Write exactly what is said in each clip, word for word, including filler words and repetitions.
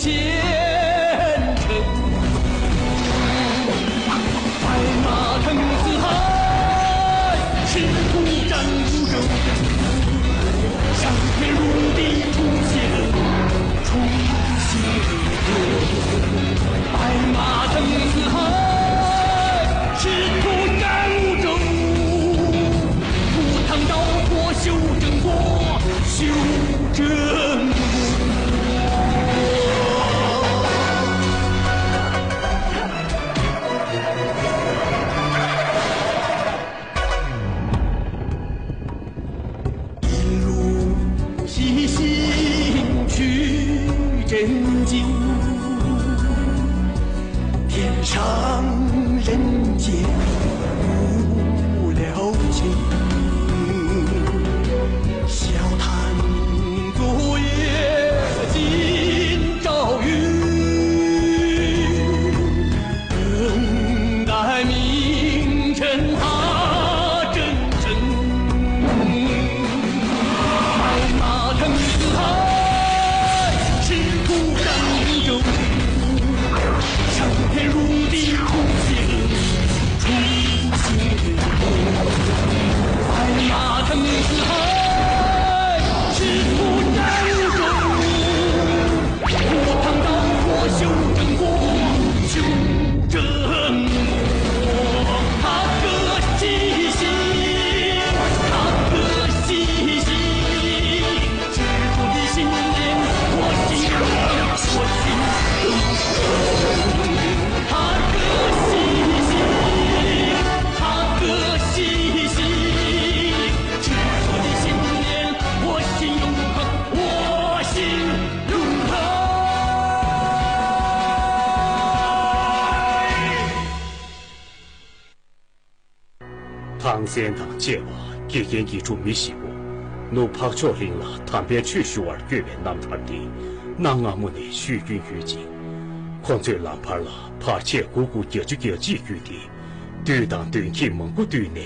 天成。白马腾四海，赤兔战五洲。向天入地出血，出血。白马腾四海，赤兔战五洲。赴汤蹈火修正国，修正国。 一路西行去征京，天上人间无了情。笑谈昨夜今朝语， 等待明晨他征程。白马腾四海，赤兔战五洲。向天入地出血，出血。白马腾四海，赤兔战五洲。 赴汤蹈火修正国，修正国。踏歌西行，踏歌西行，赤兔的新年，我心，我心。踏歌西行，踏歌西行，赤兔的新年，我心永恒，我心 ཐང་སན་དང་བཅས་པ་དགེ་རྒན་དགེ་ཕྲུག་མི་བཞི་པོ་ནུབ་འཕགས་མཆོག་གླིང་ལ་དམ་པའི་ཆོས་ཞུ་བར་བསྐྱོད་པའི་རྣམ་ཐར་དེ་གནའ་སྔ་མོ་ནས་ཤོད་རྒྱུན་ཡོད་ཅིང་། ཁོ་ཚོས་ལམ་བར་ལ་བར་ཆད་དགུ་དགུ་བརྒྱད་ཅུ་གྱ་གཅིག་བརྒྱུད་དེ། བདུད་དང་གདོན་བགེགས་མང་པོ་བཏུལ་ནས་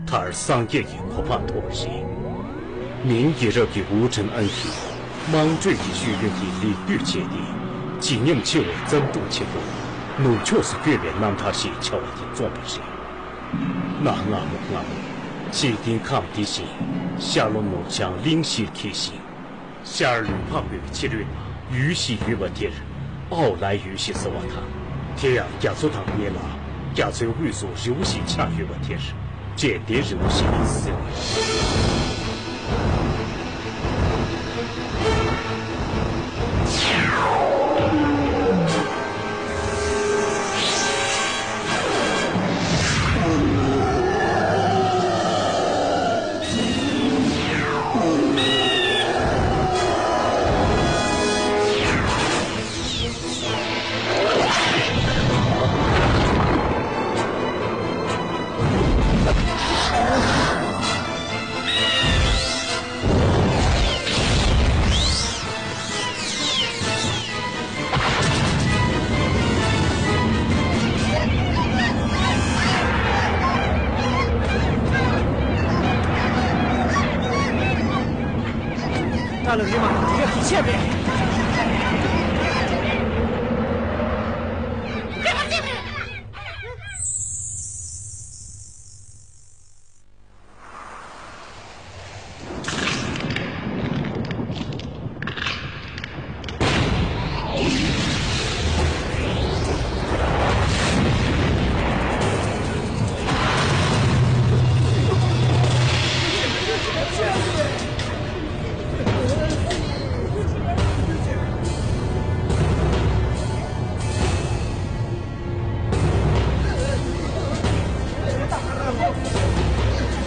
མཐར་སངས་རྒྱས་ཀྱི་གོ་འཕང་ཐོབ་པ་རེད། མིང་དགེ་རབ་ཀྱི་ཝུའུ་ཁྲིན་ཨན་གྱིས་དམངས་ཁྲོད་ཀྱི་ཤེས་ཡོན་གྱི་ལེགས་བསྡུས་བྱས་ཏེ་བརྗིད་ཉམས་ཆེ་བའི་བརྩམས་སྒྲུང་ཆེན་པོ་ནུབ་ཕྱོགས་སུ་བསྐྱོད་པའི་རྣམ་ཐར་ཞེས་བྱ་བ་དེ་རྩོམ་པ་རེད། གནའ་སྔ་མོ་སྔ་མོ་འཇིག་རྟེན་ཁམས་འདི་བཞིན་ཤར་ལྷོ་ནུབ་བྱང་གླིང་བཞིར་ཁེལ་ཞིང་། ཤར་ལུས་འཕགས་པའི་ཕྱི་རོལ་ན་ཡུལ་ཞིག་ཡོད་པ་དེར་ཨའོ་ལའི་ཡུལ་ཞེས་ཟེར་བ་དང་། དེ་ཡང་རྒྱ་མཚོ་དང་སྔོན་ལ་རྒྱ་མཚོའི་དབུས་སུ་རི་བོ་ཞིག་ཆགས་ཡོད་པ་དེར་ཅེས་དེ་རི་བོ་ཞེས་ཟེར་བ་ཡིན། ད་ལོ་རི་མ་དེ་ག་ཤེས་པས།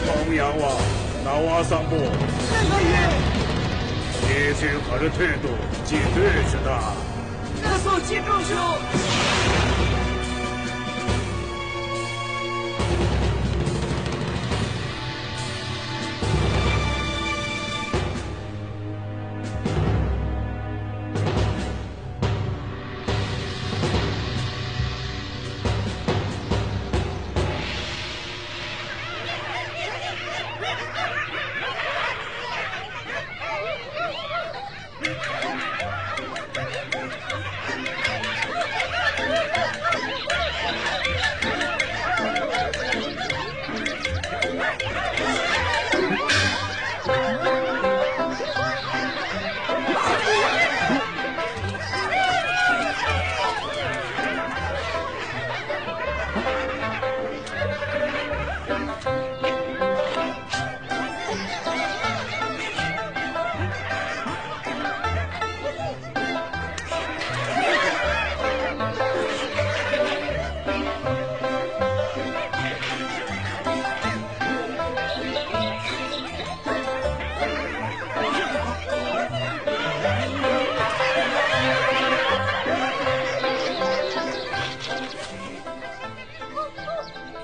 ཀྲོང་ཡང་བ། ནང་བ་བཟང་པོ། ལྟོས་དང་ཡོད། གནས་ཚུལ་ག་རེ་ཐོན་འདུག་ཅིག་ལྟོས་ཞུ་དང་། ལྟོས་སོང་ཅི་སྤྲོ་ཞུ།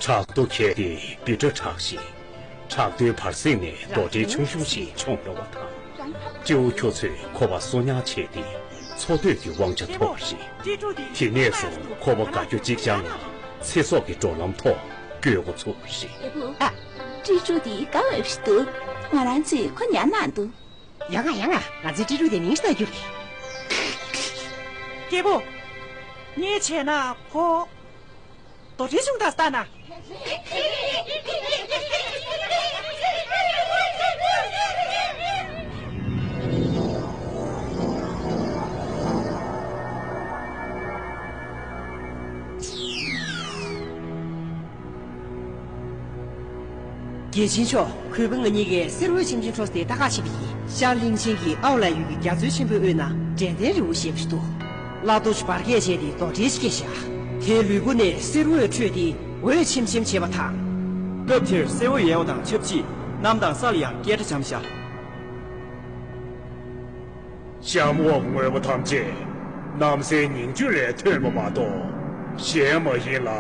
བྲག་རྡོ་ཁྱེར་ཏེ་བི་ཏྲ་བྲག་ཞིང་། བྲག་རྡོའི་བར་གསེང་ནས་རྡོ་འདྲེ་ཆུང་ཆུང་ཞིག་མཆོངས་ཡོང་བ་དང་། སྤྱི་བོ་ཁྱོད་ཚོས་ཁོ་པ་གསོ་ཉར་བྱས་ཏེ་འཚོ་སྡོད་ཀྱི་དབང་ཆ་ཐོབ་པ་རེད། དེ་ནས་བཟུང་ཁོ་པ་དགའ་སྐྱོ་གཅིག་རྐྱང་ལ་ཚེ་སྲོག་གི་འགྲོ་ལམ་ཐོག་བསྐྱོད་འགོ་ཚུགས་པ་རེད། རྒྱལ་པོ། ཨ། ཀྲི་ཀྲུ་དེ་དགའ་འོས་ཤིག་འདུག་ང་རང་ཚོས་ཁོ་ཉར་གནང་འདུག་ཡོང་ང་ཡོང་ང་། ང་ཚོས་ཀྲི་ཀྲུ་དེ་མིང་ཞིག་བཏགས་རྒྱུ་རེད། རྒྱལ་པོ། ངས་བྱས་ན་ཁོ། རྡོ་འདྲེ་ཆུང་དང་ལྟ་ན། རྒྱལ་ཆེན་མཆོག་ཁོས་ང་གཉིས་ཀའི་གསེར་འོད་ཆེམ་ཆེམ་འཕྲོ་སྟེ་ལྟ་ག་ཕྱིན་པ་ཡིན། ཤར་གླིང་ཆེན་གྱི་ཨའོ་ལའི་ཡུལ་གྱི་རྒྱ་མཚོའི་ཆེན་པོའི་དབུས་ན་འབྲས་ལྡན་རི་བོ་ཞེས་པ་ཞིག་འདུག་གླ་རྡོ་ཞིག་འབར་གས་བྱས་ཏེ་རྡོ་འདྲེ་ཞིག་སྐྱེས་ཤག་དེའི་ལུས་པོ་ནས་གསེར་འོད་འཕྲོས་ཏེ་འོད་ཆེམ་ཆེམ་བྱེད་པ་དང་། སྐབས་དེར་གསེར་འོད་ཡལ་བ་དང་ཆབས་ཅིག་གནམ་དང་ས་ལ་ཡང་སྐད་སྒྲ་འཇམ་ཤག་གཤམ་འོག་ངོས་པོ་ཐམས་ཅད་གནམ་སའི་ཉིང་བཅུད་ལས་ཐོན་པ་མ་གཏོགས་གཞན་མ་ཡིན་ལ།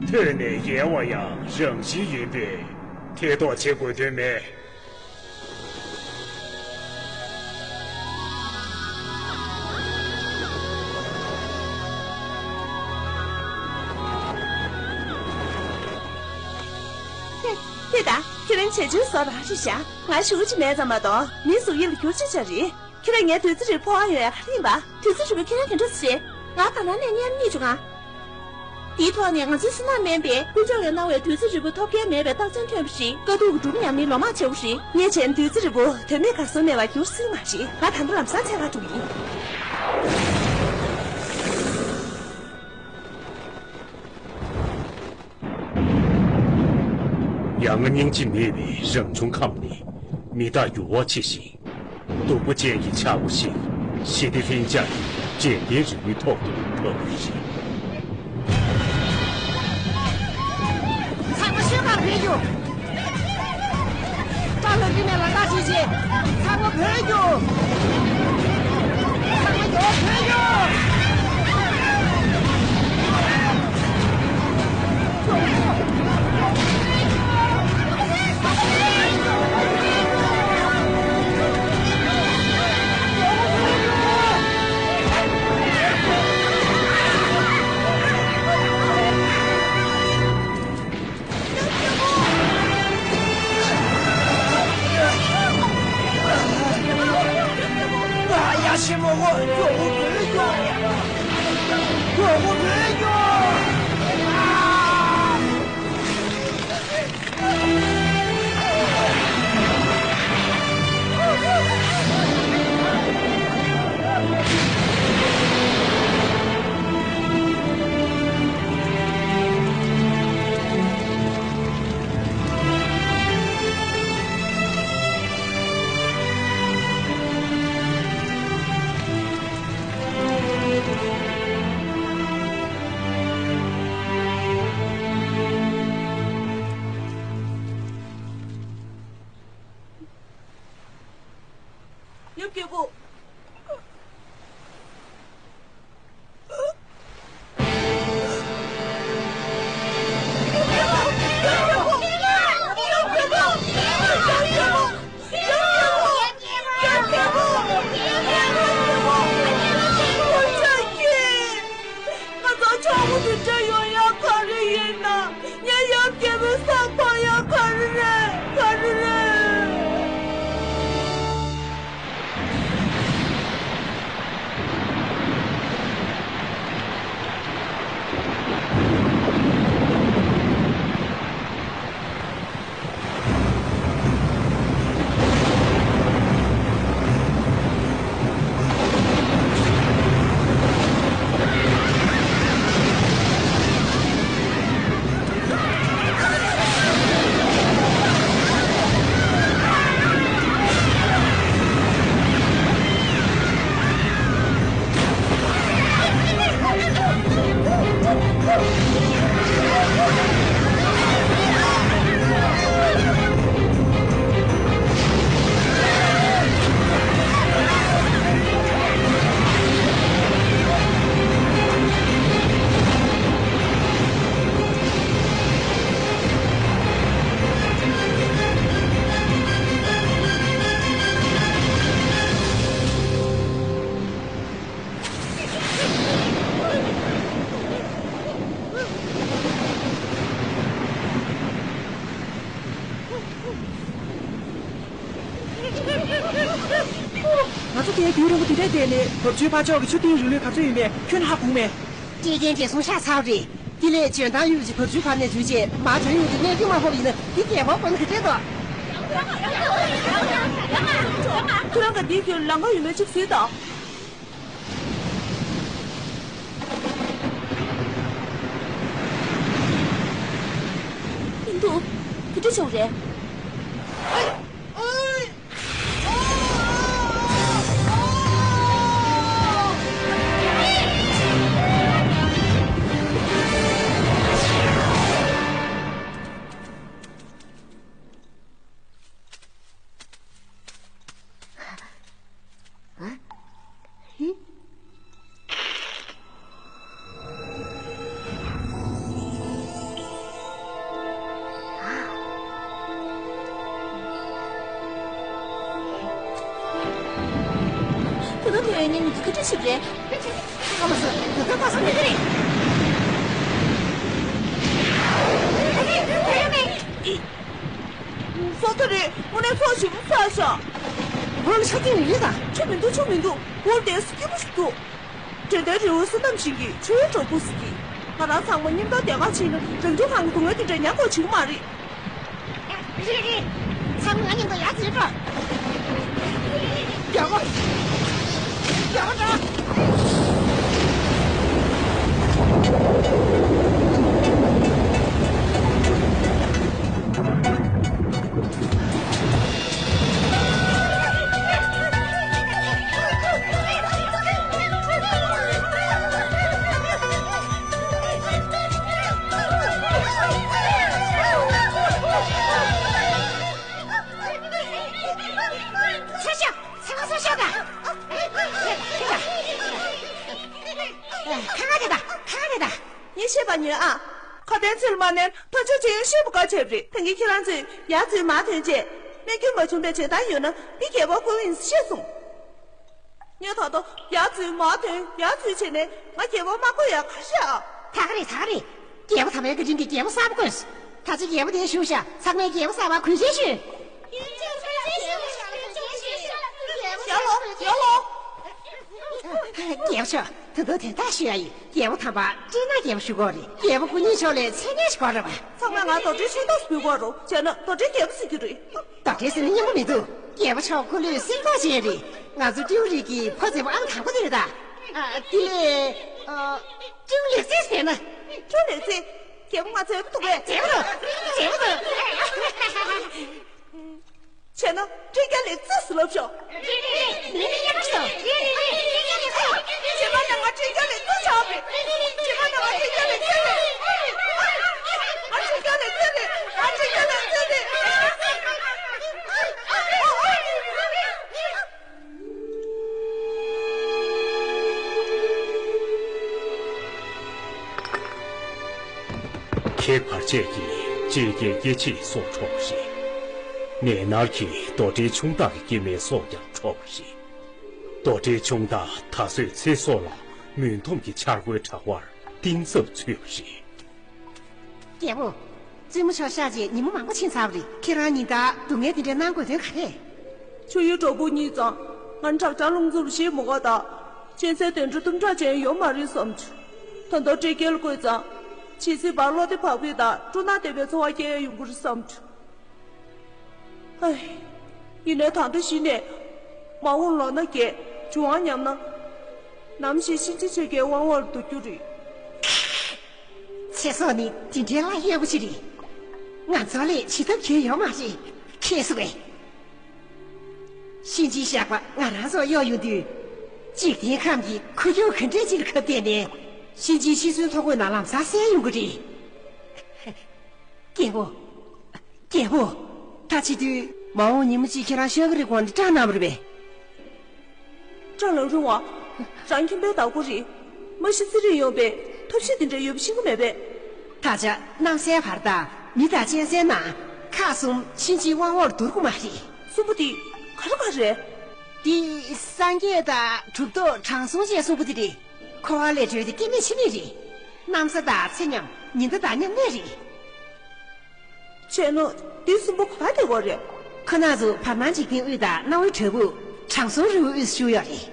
ཐོན་ནས་ཡལ་བ་ཡང་རང་བཞིན་ཡིན་པས་ཐེ་གཏོགས་བྱེད་དགོས་དོན་མེད། ཧེ། ཧེ་ད། ཁྱེད་རང་བྱས་ཆུང་བཟོ་རང་རེད་ཤག་ང་ཞེ་པོ་ཅིག་མེད་ཙམ་མ་གཏོགས་མི་གཟུགས་ཡིད་ལ་འགྱུར་ཅི་ཆ་རེད། ཁྱེད་རང་ངའི་བདུད་རྩི་རིལ་བུ་ཕོག་ཡོང་ཡ་ག་རེ་ཡིན་པ། བདུད་རྩི་རིལ་བུ་ཁྱེད་རང་ག་འདྲ་སེ་རེད། ང་ད་ནང་ནས་མཉེས་མཉེས་བྱུང་ང་། དེའི་ཐོག་ནས་ང་ཚོའི་བསོད་ནམས་དམན་པས་དཀོན་མཆོག་གིས་གནང་བའི་བདུད་རྩི་རིལ་བུ་ཐོབ་མཁན་མེད་པའི་རྟགས་མཚན་ཐོན་པ་རེད། དཀའ་སྡུག་གི་སྒྲུབ་ཉམས་ནི་ལོ་མང་ཆེ་བོ་རེད། ངས་བྱས་ན་བདུད་རྩི་རིལ་བུ་དོན་མེད་གར་སོང་མེད་པ་འགྱུར་སྲིད་མ་རེད། ང་ད་ལྟ་ལམ་སང་འཚོལ་ག་འགྲོ་གི་ཡིན། ཡ་ང་སྙིང་རྗེ་མེད་པའི་རང་བྱུང་ཁམས་ནི་མི་རྟག་འགྱུར་བ་ཆེ་ཞིང་། སྡུག་པོ་ཅན་གྱི་ཆག་སྒོ་ཞིག་ཞི་བདེ་ལྷིང་འཇགས་ཀྱི་འབྲས་ལྡན་རི་བོའི་ཐོག་ཏུ་བབས་པ་རེད། ཚང་མ་ཤོད་གར་ཕེབས་རྒྱུ། སྐྲ་ལྷག་རིས་ནས་ལ་དྭགས་ཤིག་བྱེད། ཚང་མ་བོད་རྒྱུགས། ཚང་མ་མགྱོགས་བོད་རྒྱུགས། ཡབ་རྒྱལ་པོ། ང་ཚོ་ཆོག་མོ་དེ་འདྲ་ཡོང་ཡ་ག་རེ་ཡིན་ན། ངའི་ཡབ་རྒྱལ་པོའི་ས་ཕག་ཡ་ག་རེ་རེད། ག་རེ་རེད། དེ་ནས་བབ་ཆུའི་ཕར་ཕྱོགས་ཀྱི་ཆུ་གཏིང་རིང་ལོས་ག་ཚོད་ཡིན་པས་ཁྱོན་ཧ་གོ་མེད། སྤྲད་མཁན་བགྲེས་སོང་ཤ་ཚ་བ་རེད། དེ་ལས་འཇོན་ཐང་ཡོད་ཀྱི་བབ་ཆུའི་བར་ནས་འཛུལ་རྗེས་མར་ཐོན་ཡོང་དུས་གནས་ཚུལ་མ་ཕོག་ཡིན་ན་འདི་རྒྱལ་པོ་དཔོན་ག་འདྲས་འདུག་ཁྱོད་རང་ག་འདིའི་རྒྱུད་ལམ་ཁ་ཡོད་མེད་ཅིག་གཟིགས་དང་། མི་འདུག་དེ་འདྲ་བྱུང་རེད། ཁོ་ཚོ་ཐོན་ཡོང་ཉིན་ཉི་ཚེ་ཁ་བྲལ་ཞིག་རེད། ཨ་མ་སོ། ད་ལྟ་ཁ་སང་མི་དེ་རེད། སོ་ཐ་རེད། དངོས་གནས་ཚོགས་ཞིབ་པོ་ཚར་ཤག་འོ་ན་ཆ་རྐྱེན་ཡིན་རེད་ད། ཆ་མི་འདུག་ཆ་མི་འདུག་འོ་དེ་སྐྱིད་པོ་ཞིག་འདུག་དྲན་རྟེན་རི་བོ་བསོད་ནམས་ཞིང་གི་ཆུ་ཡོས་གྲོགས་པོ་ཟེར་གི། ང་རང་ཚང་མ་མཉམ་དུ་སྡེ་ཁག་ཕྱིན་ན་རང་སྐྱོང་ཁང་གི་སྡུག་བསྔལ་དེ་འདྲ་མྱངས་དགོས་བྱེད་ཀྱི་མ་རེད། རེད་རེད། ཚང་མ་ང་མཉམ་དུ་ཡར་འཛུལ་འགྲོ། རྒྱལ་པོ། རྒྱལ་པོ་འགྲོ། ཚུར་ཤོག་ཚུར་ཤོག་དང་། ཁ་ཁ་དེ་དང་ཁ་ཁ་དེ་དང་། ངས་བཤད་པ་ཉོན་ཨ། ཁ་དན་ཚིག་ལ་མ་ནན་ཐག་ཆོད་བྱས་ཤེས་པ་ག་བྱས་པ་རེད། ད་གིན་ཁྱེད་རང་ཚོས་ཡར་འཛུལ་མར་ཐོན་བྱས་རྨས་སྐྱོན་མ་བྱུང་པའི་བྱེད་སྟངས་ཡོད་ན་འདི་རྒྱལ་པོ་བསྐོ་གི་ཡིན་ཤེས་སོང་། ངས་ད་ལྟ་ཡར་འཛུལ་མར་ཐོན་ཡར་འཛུལ་བྱས་ནས་ང་རྒྱལ་པོ་མ་བསྐོ་ཡག་ག་རེ་ཨ། ད་ག་རེད་ད་ག་རེད། རྒྱལ་པོ་དམ་པའི་བཀའ་དྲིན་གྱིས་རྒྱལ་པོ་གསར་པ་བསྐོས། ད་ཆ་རྒྱལ་པོ་དེར་བཞུགས་ཤག་ཚང་མས་རྒྱལ་པོ་གསར་པར་གུས་ཞབས་ཞུས། ཡར་ལོངས་ཡར་ལོངས། རྒྱལ་པོ་མཆོག་ད་དུང་དོན་དག་ཞུ་ཡ་ཡིན། རྒྱལ་པོ་དམ་པ་སྤྲེལ་ནག་རྒྱལ་པོ་ཞུ་གི་རེད། རྒྱལ་པོ་སྐུ་ཉིད་མཆོག་ལ་མཚན་སྙན་ཞིག་དགོས་རེད་པ། ཚང་མས་ང་རྡོར་དྲིལ་ཆུང་ཐག་འབུལ་དགོས་རེད། བྱས་ན་རྡོར་དྲིལ་རྒྱལ་པོ་ཟེར་གྱི་རེད། རྡོར་དྲིལ་ཟེར་ན་སྙན་པོ་མི་འདུག་རྒྱལ་པོ་མཆོག་སྐུ་ལུས་གསེར་མདོག་ཅན་རེད། ང་ཚོ་སྤྲེའུ་རིགས་ཀྱི་ཕོ་མཛེས་པོ་ཨང་དང་པོ་དེ་རེད་ད། ཨ། དེ་ལས། ཨ། སྤྲེའུ་ལེགས་མཛེས་ཟེར་ན། སྤྲེའུ་ལེགས་མཛེས། རྒྱལ་པོ་ང་མཛེས་པོ་འདུག་པས། མཛེས་པོ་འདུག་མཛེས་པོ་འདུག་བྱས་ན་སྤྲེལ་རྒྱལ་ལེགས་མཛེས་ཟེར་ལབ་ཤོག་རེད་རེད་རེད། མི་མི་མཉམ་པོ་ཤོག་རེད་རེད་རེད། མི་མི་མཉམ་པོ་ཤོག་རྗེས་མ་ནས་ང་སྤྲེལ་རྒྱལ་ལེགས་མཛེས་ཆགས་པས། རྗེས་མ་ནས་ང་སྤྲེལ་རྒྱལ་ལེགས་མཛེས་རེད། ང་སྤྲེལ་རྒྱལ་ལེགས་མཛེས་རེད། ང་སྤྲེལ་རྒྱལ་ལེགས་མཛེས་རེད། ཁྱད་པར་ཅན་གྱི་སྤྲེལ་རྒྱལ་སྐྱེ་མཆེད་སོགས་འཕྲོག་པ་རེད། ནད་མནར་གྱི་རྡོར་དྲིལ་ཆུང་དག་གི་སྐྱེ་དམན་སོགས་ཀྱང་འཕྲོག་པ་རེད། རྡོར་དྲིལ་ཆུང་དག་ད་གཟོད་ཚེ་སྲོག་ལ་མུན་འཐོམས་ཀྱི་འཆར་སྒོའི་དྲ་བར་གཏིང་ཟབ་ཚུད་པ་རེད། རྒྱལ་པོ། བཙུན་མོ་མཆོག་གཤེགས་རྗེས་ཉིན་མོ་མང་པོ་ཕྱིན་ཚར་བ་རེད། ཁྱེད་རང་ཉིན་ལྟར་སྡུག་བསྔལ་འདི་འདྲ་གནང་དགོས་དོན་ག་རེ། ཆུ་ཡུལ་གྲོགས་པོ་གཉིས་ཙང་ང་བྲག་བྱང་ལུང་ཚུར་བཞེས་མ་དགོས་དང་། གཅན་གཟན་དེ་འདྲ་གཏུམ་དྲག་ཅན་ཡོད་མ་རེད་བསམ་བྱུང་། ད་ལྟ་སྤྲེལ་རྒྱལ་བསྐོས་ཙང་། ཇི་སྲིད་བར་བློ་བདེ་བག་ཕེབས་དང་སྤྲོ་སྣང་ལྡན་པའི་འཚོ་བ་སྐྱེལ་ཡ་ཡོང་གི་རེད་བསམ་བྱུང་། ཧའི། ཡིན་ནའི་ད་ལྟ་གཞི་ནས། མ་འོངས་ལོ་ན་རྒས། འབྱུང་བ་ཉམས་ན། ནམ་ཞིག་གཤིན་རྗེ་ཆོས་རྒྱལ་དབང་བོར་འགྱུར་རྒྱུ་རེད། ཚེ་སྲོག་ནི་འདི་འདྲའི་གླ་ཡོད་པ་ཞིག་རེད། ང་ཚོ་ལས་བྱེད་ཐབས་གང་ཡོད་མ་རེད། ཁྱེད་སུ་རེད། གཤིན་རྗེའི་ཞགས་པ་ང་རང་ཚོར་གཡོག་ཡོང་དུས། འཇིག་རྟེན་ཁམས་ཀྱི་ཁུར་ཁྱུག་ག་འདྲས་ཅིག་ལ་ཁ་གཏད་ནས། གཤིན་རྗེའི་འཆི་གསོན་ཐོ་འགོད་ནང་ལམ་སང་གསན་ཡོང་གི་རེད། རྒྱལ་པོ། རྒྱལ་པོ། ད་བྱེད་དུས། མ་འོངས་ཉིན་མོ་གཅིག་ཁྱེད་རང་ཤོད་ཀྱི་རེད་དགོངས་ཏེ་སྐྲག་གནང་བ་རེད་པས། སྐྲག་ལབ་རུང་བ། རང་ཁྱིམ་པའི་བདག་པོ་རེད། མ་གཞི་ཚེ་རིང་ཡོང་པའི་ཐབས་ཤེས་དེ་འདྲ་ཡོད་པ་ཤེས་ཀྱི་མེད་པས། ད་ཆ་གནམ་སའི་བར་དང་མི་དང་གཅན་གཟན་ནང་ཁག་གསུམ་གཤིན་རྗེའི་དབང་འོག་ལ་འདུར་དགོས་མ་རེད། གསུམ་པོ་དེ་ག་རེ་ག་རེ་རེད། འདི་སངས་རྒྱས་དང་གྲུབ་ཐོབ་དྲང་སྲོང་བཅས་གསུམ་པོ་དེ་རེད། འཁོར་བ་ལས་གྲོལ་ཏེ་སྐྱེ་མེད་འཆི་མེད་རེད། གནམ་ས་དང་ཚེ་མཉམ་ཉི་ཟླ་དང་མཉམ་གནས་རེད། བྱས་ན་འདི་གསུམ་པོ་ག་པར་བསྡད་ཡོད་རེད། ཁོ་རྣམ་ཚོ་བར་སྣང་འཇིག་རྟེན་དབུས་དང་སྣང་བའི་བྲག་ཕུག་དྲང་སྲོང་རི་བོའི་དབུས་སུ་བཞུགས་ཡོད་རེད།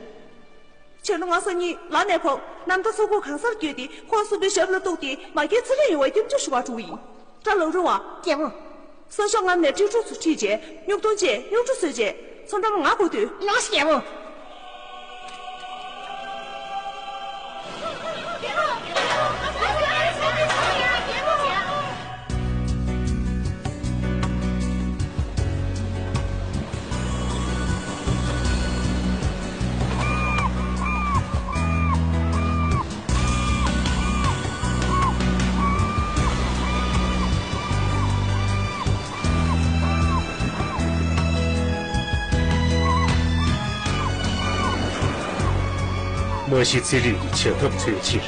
ཕྱི་ལོ་ང་སང་ཉིན་ལམ་ནས་ཕོབ། གནམ་ཐང་ས་ཁུག་གང་སར་བསྐྱོད་དེ་ཁོང་གསུམ་པོའི་ཞབས་ལ་གཏུགས་ཏེ་མ་རྒན་ཚེ་རིང་ཡོང་བའི་སྐྱབས་འཇུག་ཞུ་བར་འགྲོ་གི་ཡིན། བཀྲ་ལགས་རུང་བ། རྒྱལ་པོ། ས་ཞོགས་ངམ་ནས་ཁྲིད་ཕྲུག་ཚོ་ཁྲིད་རྗེས་སྨྱུག་ཐུང་བཅས་སྨྱུག་ཁྲུ་བཟོས་རྗེས་མཚོ་འགྲམ་ང་འགོ་སྟོད། ཡོང་ཞིག་རྒྱལ་པོ། མ་གཞི་ཚེ་རིང་གི་བྱ་ཐབས་འཚོལ་ཕྱིར།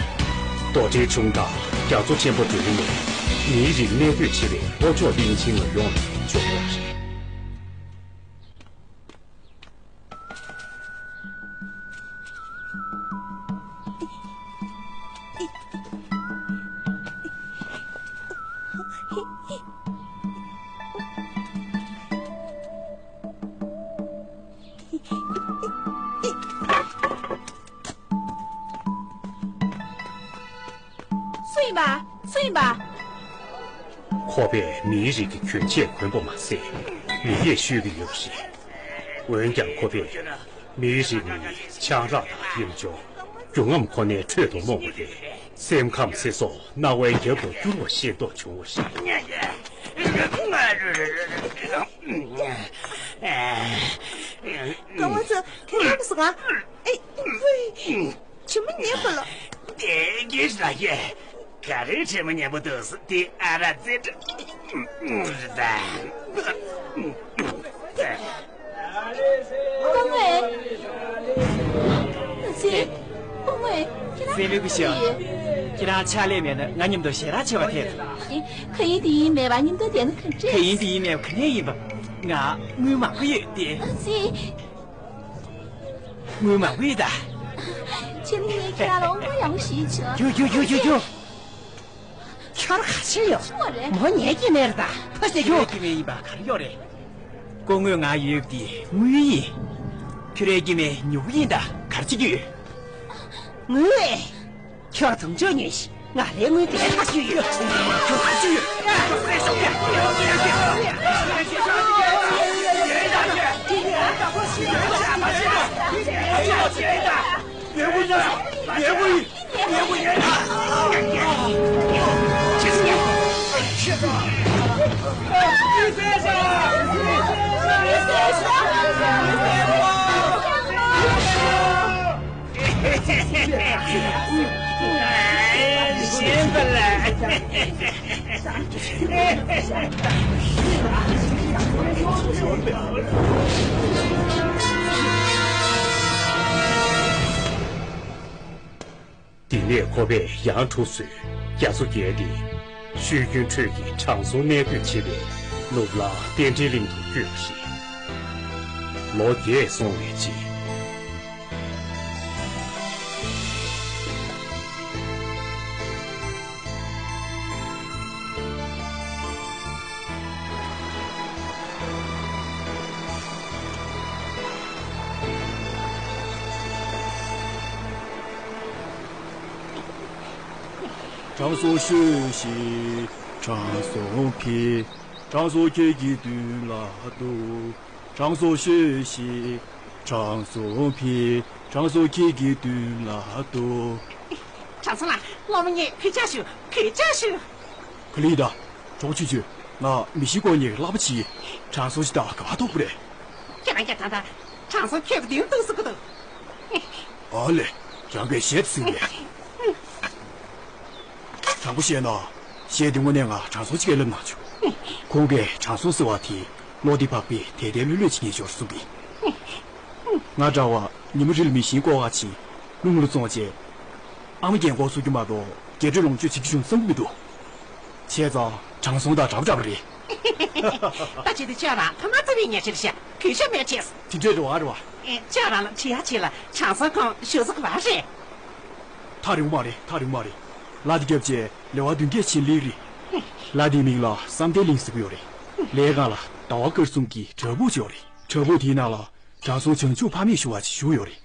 རྡོ་གྲལ་ཆུང་དང་རྒྱ་མཚོ་ཆེན་པོ་བརྒྱུད་ནས་མིའི་རིགས་གནས་སྡོད་བྱེད་པའི་ལྷོ་ཕྱོགས་གླིང་ཆེན་ལ་ཡོང་ནས་བྱུང་བ་རེད། སུ་ཡིན་པ། སུ་ཡིན་པ། ཁོ་པས་མིའི་རིགས་ཀྱི་གྱོན་ཆས་གོན་པ་མ་ཟད་མི་སྐད་ཤོད་ཀྱི་ཡོད་པ་རེད། འོན་ཀྱང་ཁོ་པས་མིའི་རིགས་ནི་ཆང་རག་དང་གཡུ་མཆོང་། རྒྱུ་ངམ་ཁོ་ནའི་ཁྲོད་དུ་རྨོངས་པ་ལས་སེམས་ཁམས་ཚེ་སྲོག་སྣང་བའི་རྒྱབ་ཏུ་བསྐྱུར་བ་ཤེས་རྟོགས་བྱུང་བ་རེད། སྐུ་ངོ་ཚོ་ཁྱེད་རང་སོང་ང་། ཨེ། བྱེད་མི་ཉན་པ་ལ། དེ་གིས་ལ་ཡེ། ག་རེ་བྱེད་མི་ཉན་པོ་འདུག་སི་དེ་ཨ་ར་ཙེ་ཏྲ། སྐུ་ངོ་ཨེ། ཙི། སྐུ་ངོ་ཨེ། ཁྱེད་རང་སེམས་པའི་སྐུ་ཞབས། ཁྱེད་རང་ཕྱག་ལས་མེད་ན་ང་མཉམ་དུ་ཞལ་རག་བྱེད་པ་ཐད། ཁ་ཡིན་དེ་ཡིན་མེད་པ་མཉམ་དུ་བསྡད་ན་ག་འདྲས། ཁ་ཡིན་དེ་ཡིན་མེད་པ་ག་ནས་ཡིན་པ། ང་དངུལ་མང་པོ་ཡོད་དེ། ཙི། དངུལ་མང་པོ་ཡོད་ད། ཁྱེད་ནི་ངས་ཁྱེད་རང་ལ་དབང་པོ་ཡག་པོ་ཞིག་བྱོས། རྒྱུ་རྒྱུ་རྒྱུ་རྒྱུ་རྒྱུ། ཁྱོད་ག་ཆེ་ཡོད། ཁྱོད་རེད། མོ་ངའི་སྐྱེ་དམན་རེད་ད། ཕ་ཞེ་རྒྱུ། ཁྱོད་ཀྱི་མེ་ཡིན་པ་ག་རེ་ཡོད་རེད། སྐུ་ངོ་ང་ཡོད་དེ་དངུལ་ཡིན། ཁྱོད་རའི་སྐྱེ་དམན་ཉོ་གི་ཡིན་ད་ག་རེ་བྱེད་ཀྱི་ཡོད། དངུལ། ཁྱོད་དུང་ཕྱུར་ཉོས་ཤིག་ང་ལའི་དངུལ་དེ་ཐག་ཆོད་ཡོད། ཐག་ཆོད་ཡོད། ཞེན་པ་ལ། དེ་ནས་ཁོ་པས་ཡང་ཁྲུ་བཟོས། རྒྱ་མཚོ་བརྒལ་ཏེ། ཤོད་རྒྱུན་ཁྲོད་ཀྱི་དྲང་སྲོང་གནས་སྡོད་བྱེད་པའི་ནུབ་ལམ་རྟེན་འབྲེལ་གླིང་དུ་བསྐྱོད་པ་རེད། ལོ་བརྒྱད་སོང་བའི་རྗེས། དྲང་སྲོང་ཤོད་ཤིག་དྲང་སྲོང་ཕེབས། དྲང་སྲོང་ཁྱེད་ཀྱི་མདུན་ལ་འདུག་དྲང་སྲོང་ཤོད་ཤིག་དྲང་སྲོང་ཕེབས། དྲང་སྲོང་ཁྱེད་ཀྱི་མདུན་ལ་འདུག་དྲང་སྲོང་ལགས། སློབ་མ་ངས་གུས་ཕྱག་ཞུ། གུས་ཕྱག་ཞུ། ག་ལེ་ཡིན་ད། གྲོགས་ཆུང་ཆུང་། ང་མི་ཤི་ཀོ་ཉེ་གི་ལག་པ་ཕྱིས། དྲང་སྲོང་ཞིག་ད་ག་པར་ཐོབ་པ་རེད། ཁྱེད་རང་གིས་ད་ལྟ་དྲང་སྲོང་ཁྱོད་ཀྱི་མདུན་གཏུགས་སུ་ཀུ་འདུག་ཨ་ལེ། རང་གིས་བཤད་ཟིན་རེད། དྲང་པོ་བཤད་ན། གཞས་འདི་དངོས་གནས་ང་དྲང་སྲོང་ཅིག་གིས་བསླབས་གནང་བྱུང་། ཁོང་གིས་དྲང་སྲོང་ཟེར་བ་དེ་བློ་བདེ་བག་ཕེབས་དལ་དལ་ལྷོད་ལྷོད་ཅིག་ཡིན་ཞོར་གསུངས་པས། ང་འདྲ་བ་ཉི་མ་རེ་ལ་མི་ཤི་ཀོ་ག་ཕྱིན། རླུང་ལ་བཙོངས་རྗེས། ཨ་མ་རྒན་གོག་བཟོ་རྒྱུ་མ་གཏོགས་རྒྱས་སྤྲོས་ལོངས་སྤྱོད་བྱེད་རྒྱུ་བྱུང་བསམ་གྱི་མི་འདུག་བྱས་ཙང་དྲང་སྲོང་དང་འདྲ་པོ་འདྲ་པོ་རེད། ད་བྱས་ཏེ་ཁྱོད་རང་ཕ་མ་བརྩི་བའི་ཉེས་ཆད་བཞག་གུས་ཞབས་མེད་བྱས། དེ་འདྲས་རེད་བ་རེད་བ། ཨེ། ཁྱོད་རང་ལ་བྱེད་ཡག་བྱེད་ལ་དྲང་སྲོང་ཁོང་ཞུ་ས་ག་པར་རེད། ཐག་རིང་པོ་མ་རེད། ཐག་རིང་པོ་མ་རེད། ལ་དེ་རྒྱབ་བྱས་ལེ་དབར་བདུན་བརྒྱད་ཕྱིན་ལེགས་རེད། ལ་དེའི་མིང་ལ་བསམ་གཏན་གླིང་ཟེར་གྱི་ཡོད་རེད། ལའི་སྒང་ལ་ཟླ་བ་དཀར་གསུམ་གྱི་བྲག་ཕུག་ཅིག་ཡོད་རེད། བྲག་ཕུག་དེའི་ནང་ལ་དྲང་སྲོང་བྱང་ཆུབ་ཕ་མེས་ཞུ་བ་ཅིག་བཞུགས་ཡོད་རེད།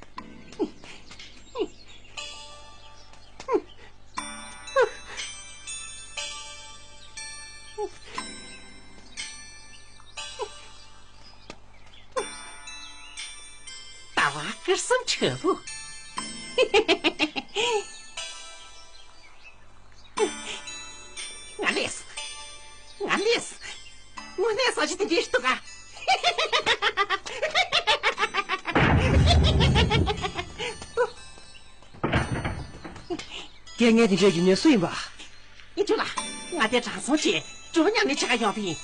ཁྱེད་གསུམ་ཁྱོད་བུ། ང་ལས། ང་ལས། དངོས་གནས་ས་ཆ་དེ་འདྲའི་འདུག་ག་རྒན་ངས་དེ་འདྲའི་རྒྱུ་ནོར་སུ་ཡིན་པ། ཡིན་ཆོག་ལ། ང་དེ་དྲང་སྲོང་ཆེ་འགྲོ་མཉམ་ནས་ཆ་ག་ཡོང་བ་ཡིན།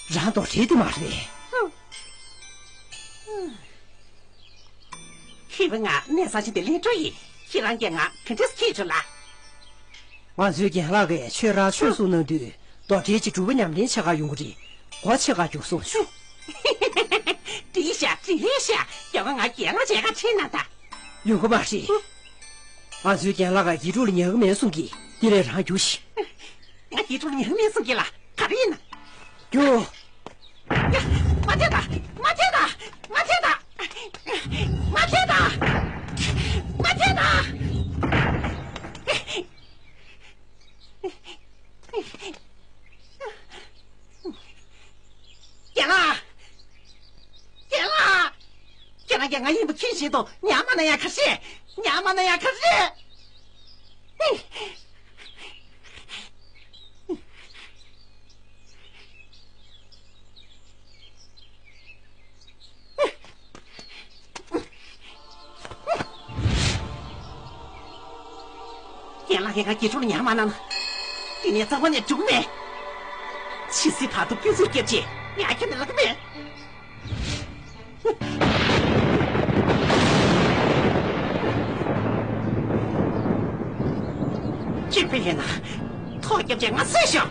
རང་དོ་བྲེལ་དེ་མ་རེད། ཧི་བ་ང་གནས་ས་ཆེན་དེ་ལེན་འགྲོ་ཡིན། ཁྱེད་རང་གིས་ང་ག་འདྲས་ཁྱེད་ཆོག་ལ། ང་ཚོའི་རྒན་ལགས་ཀྱིས་ཁྱོད་རང་ཆོས་གསུང་གནང་དུས་དོ་བྲེལ་གྱི་གྲུབ་པ་ཉམས་ལེན་ཆ་ག་ཡོང་གི་རེད། གོ་ཆ་ག་རྒྱུག་སོང་ཆུ། བྲེལ་ཤག་བྲེལ་ཤག་རྒྱ་བ་ང་རྒན་ལགས་བྱས་ག་ཁྲིད་ན་ད། ཡོང་གི་མ་རེད། ང་ཚོའི་རྒན་ལགས་ཀྱིས་དགེ་ཕྲུག་ལ་ཉན་གི་མེད་གསུང་གི། དེ་ལས་རང་རྒྱུགས་ཤིག་ང་དགེ་ཕྲུག་ལ་ཉན་གི་མེད་གསུང་གི་ལ་ག་རེ་ཡིན་ན། རྒྱུགས། ཡ། མ་ཐེ་ད། མ་ཐེ་ད། མ་ཐེ་ད། མ་ཐེ་ད། མ་ཐེ་ད། རྒན་ལགས། རྒན་ལགས། ཁྱེད་རང་གིས་ང་ཡིན་པ་མཁྱེན་བཞིན་དུ་ཉར་མ་གནང་ཡ་ག་རེ། ཉར་མ་གནང་ཡ་ག་རེ། རྒན་ལགས་ཀྱིས་ང་དགེ་ཕྲུག་ལ་ཉར་མ་གནང་ན། དེ་ནས་རྩ་བ་ནས་འགྲིག་མེད། ཇི་སྲིད་བར་དུ་དཔེ་མཛོད་སྐྱབས་རྗེས་ང་ཁྱོན་ནས་ལོག་གི་མེད། ཁྱེད་དཔེ་ལེན་ན་ཐོག་སྐྱབས་རྗེས་ང་གསོད་ཤོག་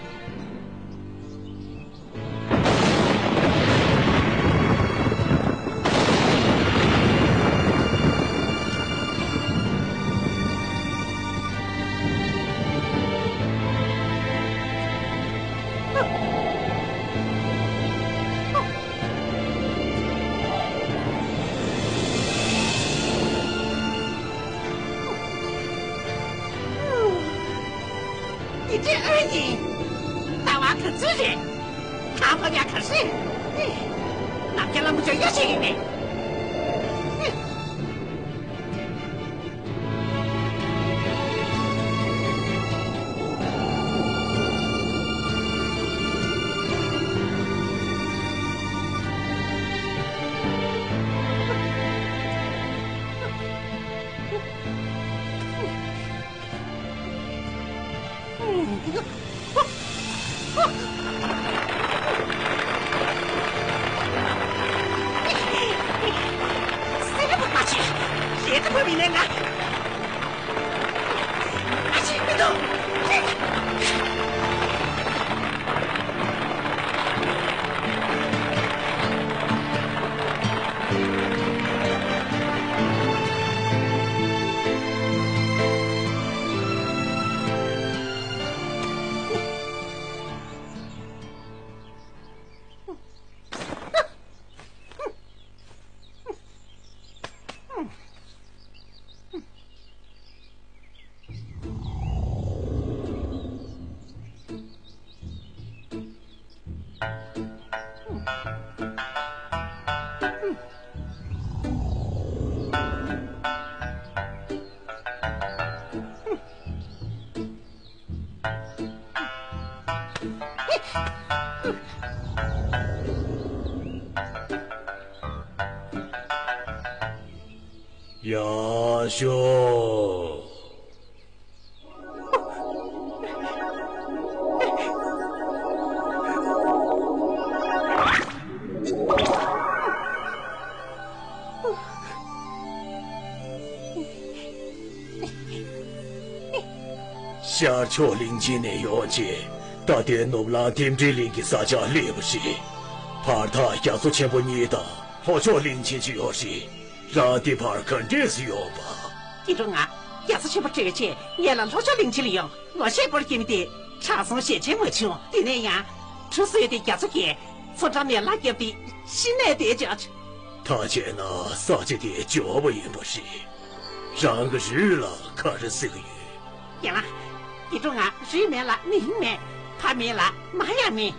འདི་འདྲའི་ཨ་ཡིན། ལྟ་བ་ག་ཚོད་རེད། ཁ་ཕབ་ཡ་ག་རེད། ནམ་རྒྱུན་ལ་མུ་ཅོ་ཡོད་ཤེས་ཡིན་མེད། སེམས་པ་མ་བྱེད། ཞེ་ད་བབ་ཡིན་ནའི་ང་། ཨ་ཅེ་མི་འདུག་ཡག་ཤོས། ཤར་ཕྱོགས་གླིང་ཆེན་ནས་ཡོང་བྱས། ད་ལྟའི་ནུབ་ལམ་རྟེན་འབྲེལ་གླིང་གི་ས་ཆར་སླེབས་པ་རེད། བར་ཐག་རྒྱ་མཚོ་ཆེན་པོ་གཉིས་དང་ལྷོ་ཕྱོགས་གླིང་ཆེན་གཅིག་ཡོད་རེད། རང་འདི་བར་ག་འདྲས་སུ་ཡོང་པ། དགེ་ཕྲུག་ང་རྒྱ་མཚོ་ཆེན་པོ་བྲོས་བྱས་ངེད་ལ་ལྷོ་ཕྱོགས་གླིང་ཆེན་ལ་ཡོང་། ངོ་ཤེས་སྐོར་སྐྱེལ་མི་དེ་དྲང་སྲོང་ཞེ་ཆེན་མ་བྱུང་། དེ་ནས་ཡང་གྲུ་བཟོས་ཏེ་རྒྱ་མཚོ་བརྒལ། མཚོ་འགྲམ་ནས་ལྷ་བརྒྱབ་སྟེ་ཤི་ནས་བསྡད་ཀྱང་། ད་བྱས་ན་ས་ཆ་དེ་འབྱོར་བ་ཡིན་པ་རེད། རང་གི་རུས་ལ་ག་རེ་ཟེར་གི་ཡོད། ཡ་ལ། དགེ་ཕྲུག་ང་རུས་མེད་ལ་མིང་མེད། ཕ་མེད་ལ་མ་ཡང་མེད།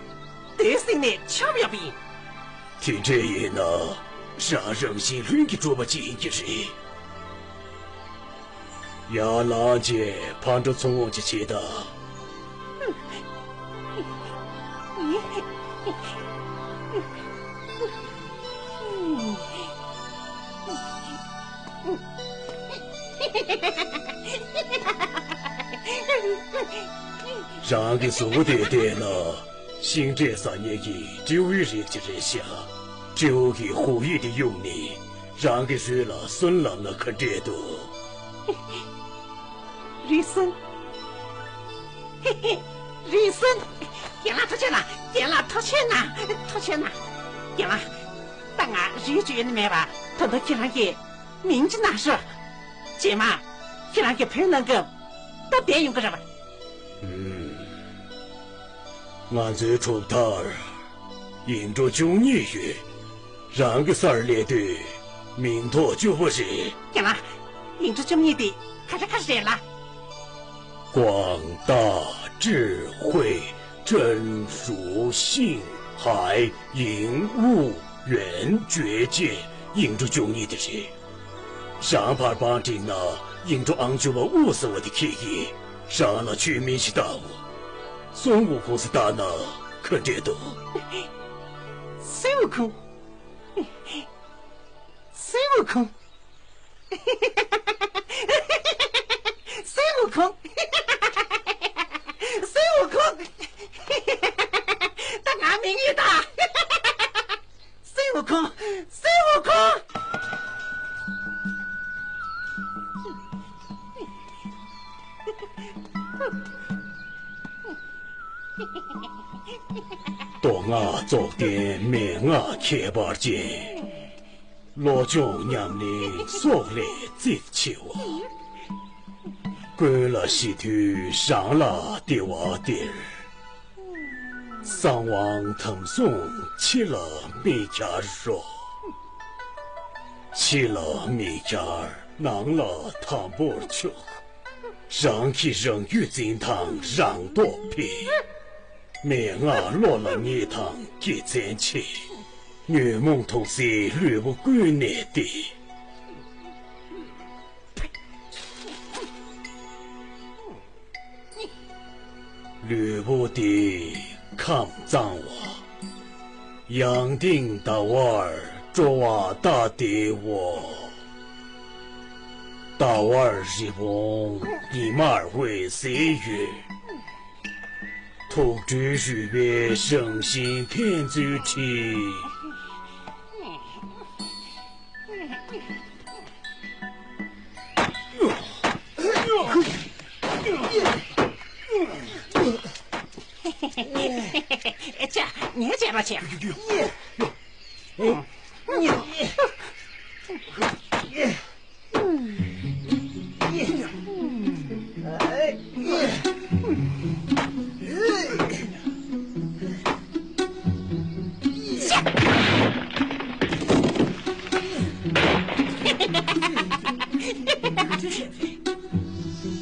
དེའི་སྟེང་ནས་ཆགས་ཡོད་པ་ཡིན། དེ་འདྲས་ཡིན་ན། རང་རང་བཞིན་ལྷུན་གྱིས་གྲུབ་པ་ཅིག་ཡིན་གྱི་རེད། ཡར་ལངས་བྱས་ཕར་འགྲོ་ཚུར་འོང་བྱས་བྱེད་དང་། རང་གི་གཟུགས་པོ་དེ་བལྟས་ན། ཤིང་འབྲས་ཟ་མཁན་གྱི་སྤྲེའུའི་རིགས་ཅིག་རེད་ཤག་སྤྲེའུ་གི་ཧོག་ཡིག་དེ་གཡུགས་ནས་རང་གི་རུས་ལ་སོན་ལབ་ན་ག་འདྲས་འདུག་རུས་སོན། རུས་སོན། རྒན་ལགས་ཐུགས་རྗེ་གནང་། རྒན་ལགས་ཐུགས་རྗེ་གནང་། ཐུགས་རྗེ་གནང་། རྒན་ལགས། ད་ང་རུས་བཅོས་ཡོད་ནི་མེད་པ། ད་དུང་ཁྱེད་རང་གིས་མིང་ཅིག་གནང་ཤོག་རྗེས་མ་ཁྱེད་རང་གིས་བོད་ནང་སྐབས་སྟབས་བདེ་ཡོང་གི་རེད་པ། ང་ཚོའི་གྲུབ་མཐར་ཡིག་འབྲུ་བཅུ་གཉིས་ཡོད། རང་གི་སར་སླེབས་དུས་མིང་ཐོ་བཅུ་པོ་རེད། རྒན་ལགས། ཡིག་འབྲུ་བཅུ་གཉིས་དེ་ག་རེ་ག་རེ་རེད་ལགས། 广大智慧真如性海影悟圆觉见 ཡིག་འབྲུ་བཅུ་གཉིས་དེ་རེད། རང་ཕར་པང་བསྒྲིགས་ན་ཡིག་འབྲུ་ཨང་བཅུ་པ་དབུ་ཟེར་བ་དེ་ཁེལ་གྱི། རང་ལ་ཆོས་མིང་ཞིག་བཏགས། སུན་ཝུ་ཁུང་ཟེར་བཏགས་ན་ག་འདྲས་འདུག་སུན་ཝུ་ཁུང་། སུན་ཝུ་ཁུང་། སུན་ཝུ་ཁུང་། སུན་ཝུ་ཁུང་། ད་ང་མིང་ཡོད་ད། སུན་ཝུ་ཁུང་། སུན་ཝུ་ཁུང་། མདོ་སྔགས་རྫོགས་ལྡན་མན་ངག་ཁྱད་པར་ཅན། བློ་སྦྱོང་ཉམས་ལེན་སོགས་ལས་རྩིབས་ཆེ་བ། ཀུན་ལ་ཞི་དུལ་རང་ལ་བདེ་བ་སྟེར། གསང་བའི་དམ་སྲུང་ཕྱི་ལ་མི་འཁྱར་རོ། ཕྱི་ལ་མི་འཁྱར་ནང་ལ་དམ་པོར་ཆགས། རང་གིས་རང་རྒྱུད་འཛིན་དང་རང་ཐོག་འཕེལ། མན་ངག་བློ་ལ་ངེས་དང་དགེ་མཚན་ཆེ། ཉོན་མོངས་དུག་སེལ་ལུས་པོ་ཀུན་ནས་བདེ། ལུས་པོ་བདེ་ཁམས་གཙང་བ། ཡང་སྟེང་ཟླ་བར་སྤྲོ་བ་ལྟ་བདེའོ། ཟླ་བར་རི་བོང་ཉི་མར་འོད་ཟེར་ཡོད། དུག་སྦྲུལ་རུས་པའི་རང་བཞིན་ཕན་ཚུན་འཁྲིལ། ཨེ་ཅག་ངས་བྱས་པ་བྱས།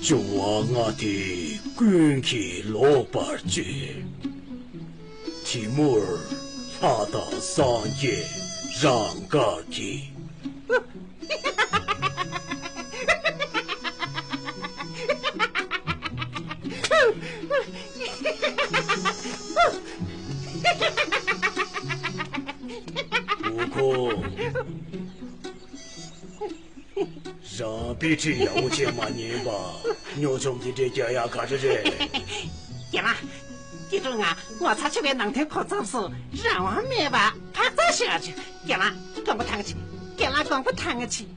འབྱུང་བ་ལྔ་སྟེ་ཀུན་གྱིས་ལོག་པར་སྤྱོད། དེ་མུར་ལྷ་དང་སངས་རྒྱས་རང་དགར་གྱིས། ཨུ་ཁུ། རང་དཔེ་ཁྲིད་ཡག་པོ་བྱས་མ་ཉན་པ། ཉོ་ཆོམ་འདི་འདྲའི་རྒྱག་ཡག་ག་རེ་རེད། རྒན་ལགས། སྐྱིད་སྡུག་ང་ངོ་ཚ་ཆེ་བའི་ནང་དོན་གོ་མཚམས་སུ་རང་དབང་མེད་པ་ཕར་ཚུར་ཤོད་ཅིག་རྒན་ལགས་དགོངས་པ་དྭངས་ཅིག་རྒན་ལགས་དགོངས་པ་དྭངས་ཅིག་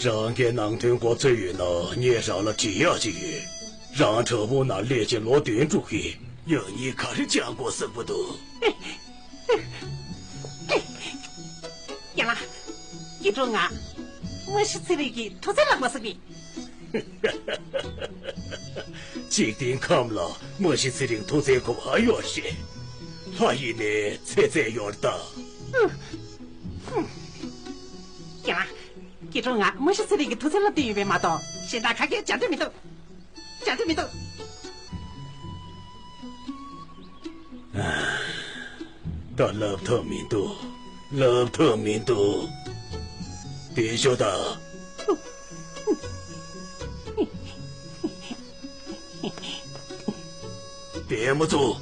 རང་གི་ནང་དོན་མགོ་ཚོད་ཡོད་ན་ངས་རང་ལ་འདྲི་ཡག་ཅིག་ཡོད། རང་བྲག་ཕུག་ནང་སླེབས་བྱས་ལོ་བདུན་འགྲོ་གི། ཡང་སྙིང་ག་རེ་བཅངས་དགོས་བསམ་གྱི་འདུག་རྒན་ལགས། སྐྱིད་སྡུག་ང་མ་གཞི་ཚེ་རིང་གི་ཐུགས་བརྩེ་ལ་མ་ཟིན་པས། འཇིག་རྟེན་ཁམས་ལ་མ་གཞི་ཚེ་རིང་ཐུགས་བརྩེ་དགོས་པ་ཡོད་རེད། ལྷ་ཡིན་ནའི་ཚེ་ཚད་ཡོད་རེད་ད། རྒན་ལགས། སྐྱིད་སྡུག་ང་མ་གཞི་ཚེ་རིང་གི་ཐུགས་བརྩེ་ལ་བསྟུན་ཡོད་པས་མ་གཏོགས་གཞན་དག་ག་གེ་བྱ་འདོད་མི་འདུག་བྱ་འདོད་མི་འདུག་ད་ལབ་ཐབས་མི་འདུག་ལབ་ཐབས་མི་འདུག་བསྡད་ཤོག་ད། པདྨ་ཚུ།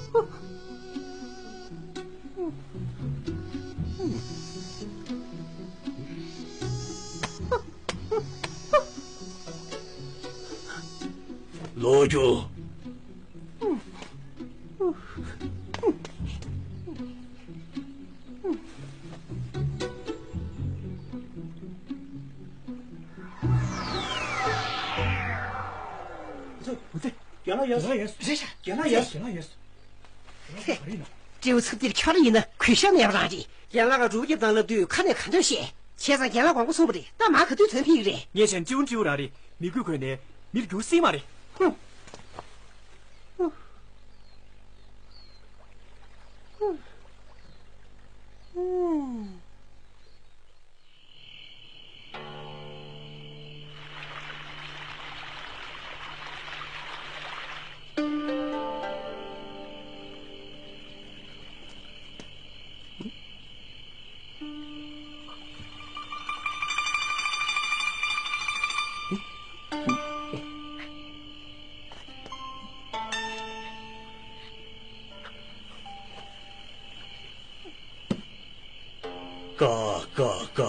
ལོ་རྒྱུ། རྒན་ལགས་ཡོད། རེད་ཤག་རྒན་ལགས་ཡོད། རྒན་ལགས་ཡོད། སྤྲེའུ་ཚབ་འདིར་ཁྱོད་རང་ཡིན་ན་གུས་ཞབས་མེད་པ་རང་རེད། རྒན་ལགས་ཀ་རུ་རྒྱབ་དང་ལབ་དུས་ཁ་ནས་ག་འདྲ་བཤད། བྱས་ཙང་རྒན་ལགས་དགོངས་པ་ཚོམ་པ་རེད། ད་མ་ག་དུས་ཐོན་ཕིག་རེད། ངས་བྱས་ན་སྤྲེའུ་སྤྲེའུ་རང་རེད། མི་རྒྱུད་ཁོས་ནས་མིར་འགྱུར་སྲིད་མ་རེད། ཧུམ། ཀ་ཀ་ཀ།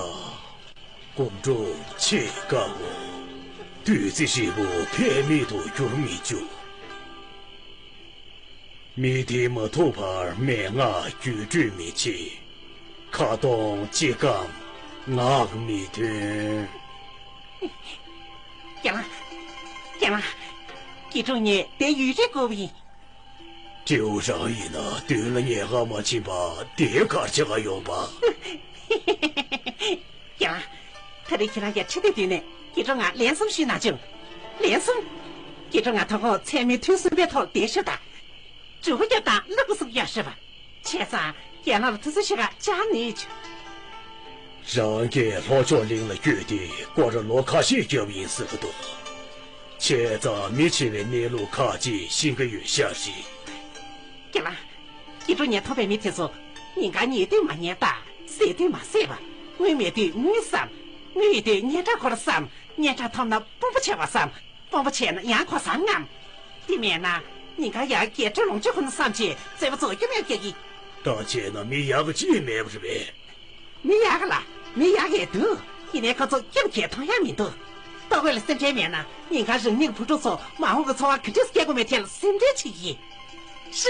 སྒོམ་སྒྲུབ་ཆེས་དཀའ་བོ། བདུད་རྩི་ཧྲིལ་པོ་ཕན་མེད་དུ་འགྱུར་མི་བཅུག་མི་དེ་མ་ཐུག་བར་མན་ངག་བརྒྱུད་སྤྲོད་མི་བྱེད། ཁ་གདོང་གཅིག་གམ་ངག་མི་ཐོན། རྒན་ལགས། རྒན་ལགས། དགེ་ཕྲུག་ངས་དེ་ཡུན་རིང་སྒུག་པ་ཡིན། སྤྲེའུ་རང་ཡིན་ན་མདུན་ལ་ཉལ་ཁ་མ་ཕྱིན་པ་དེ་གར་ཆེ་ག་ཡོང་པ། རྒན་ལགས། ད་རེས་ཁྱེད་རང་གི་ཁྲི་དེ་མདུན་ནས་དགེ་ཕྲུག་ང་ལན་གསུམ་ཞུས་ན་བྱུང་། ལན་གསུམ། དགེ་ཕྲུག་ང་དོ་དགོང་མཚན་མོའི་ཐུན་གསུམ་པའི་ཐོག་ལ་བསྡད་ཤོག་དང་། སྒྲུབ་པ་རྒྱབ་དང་སློབ་གསུང་རྒྱག་ཤོག་པ། བྱས་ཙང་རྒན་ལགས་ལ་ཐུགས་བསམ་ཞུ་ག་བཅར་ནས་བྱུང་། རང་གིས་ལྷོ་ཕྱོགས་གླིང་ལ་བསྐྱོད་དེ་སྐོར་ར་ལོ་ཁ་ཤས་བརྒྱབ་ཡིན་ཟེར་གི་འདུག་བྱས་ཙང་མི་འཆི་བའི་གནས་ལུགས་ཁག་ཅིག་ཤེས་ཀྱི་ཡོད་ཤག་རེད། རྒན་ལགས། དགེ་ཕྲུག་ངས་མཐོང་བའི་མི་དེ་ཚོ་ཉིན་གང་ཉལ་དུས་མ་ཉལ་ལྟ། ཟས་དུས་མ་ཟས་པ། དངུལ་མེད་དུས་དངུལ་བསམ། དངུལ་ཡོད་དུས་སྙན་གྲགས་སྐོར་བསམ། སྙན་གྲགས་ཐོབ་ན་དཔོན་པོ་ཆགས་པ་བསམ། དཔོན་པོ་བྱས་ན་ཡང་གོ་ས་རྔམ། དེ་མེད་ན་ཉིན་གང་ཡང་རྒྱལ་སྲས་ལོངས་སྤྱོད་ཁོ་ན་བསམ་བྱས་རྩེད་པ་ཚོ་སྐྱོ་མེད་སྐྱེ་གི། ད་བྱས་ན་མི་ཡག་ག་ཅིག་མེད་པ་རེད་པས། མི་ཡག་ག་ལ་མི་ཡག་གས་འདུག་ཡིན་ནའི་ཁོ་ཚོ་སྐྱིད་པོ་གས་མཐོང་ཡག་མི་འདུག་ལྟོ་གོས་ལ་སེམས་ཁྲལ་མེད་ན་ཉིན་གང་རང་ཉིད་ཀྱི་བུ་ཕྲུག་ཚོ་མ་འོངས་ཀྱི་འཚོ་བ་ག་འདྲས་སྐྱེལ་དགོས་མེད་ཐད་ལ་སེམས་ཁྲལ་བྱེད་ཀྱི་ཡིན།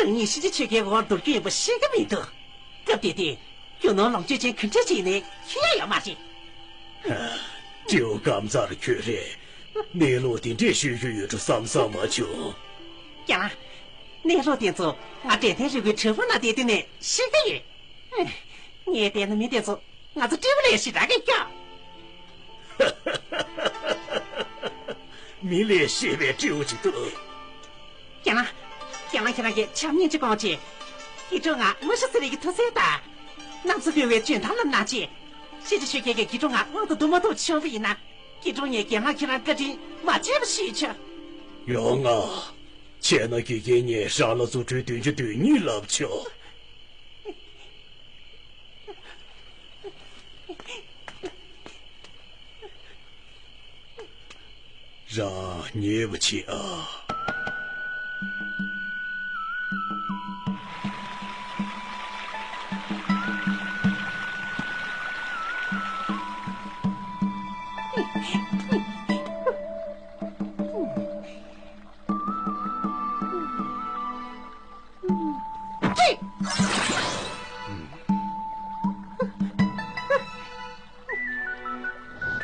རང་ཉིད་གཤིན་རྗེ་ཆོས་རྒྱལ་གྱི་འོག་འདུར་རྒྱུ་ཡིན་པ་ཤེས་ཀྱི་མི་འདུག་སྐབས་དེ་དུས་རྒྱུ་ནོར་ལོངས་སྤྱོད་ཅན་ག་འདྲས་ཅིག་ནས་ཁྱོན་ཡང་ཡོད་མ་རེད། སྤྲེའུ་སྐམ་ཚར་ཁྱོད་རེད། གནས་ལུགས་དེ་འདྲས་ཤོད་རྒྱུ་ཡོད་འགྲོ་བསམ་བསམ་མ་བྱུང་། རྒན་ལགས། གནས་ལུགས་དེ་ཚོ་ང་དྲན་རྟེན་རིན་པོའི་བྲག་ཕུག་ན་བསྡད་དུས་ནས་ཤེས་ཀྱི་ཡོད། ངས་བལྟས་ན་མི་དེ་ཚོ་ང་ཚོ་སྤྲེའུ་ལས་ཞེ་དྲག་གི་སྐྱོ། མི་ལས་ཤེས་པའི་སྤྲེའུ་ཅིག་འདུག་རྒན་ལགས། རྒན་ལགས་ཁྱེད་རང་གིས་ཆམ་ཉིན་གཅིག་གོང་ཆེ། དགེ་ཕྲུག་ང་མ་ཤི་ཟེར་རེ་གི་ཐུགས་སེམས་དང་། གནམ་ས་ལྷུང་བའི་འཇོན་ཐང་ལ་ན་ཆེ། ཤེས་བྱ་ཤོད་མཁན་གྱི་དགེ་ཕྲུག་ང་དབང་དུ་བསྡུ་མ་ཐུབ་བྱུང་བ་ཡིན་ན། དགེ་ཕྲུག་ངས་རྒན་ལགས་ཁྱེད་རང་བཀའ་དྲིན་མ་བརྗེད་པ་ཞུས་ཆོག་ཡོང་ང་། བྱས་ན་དགེ་རྒན་ངས་རང་ལ་རྫུ་འཕྲུལ་བདུན་ཅུ་དོན་གཉིས་བསླབ་ཆོག་རང་ཉེས་པ་བྱེད་ཨ།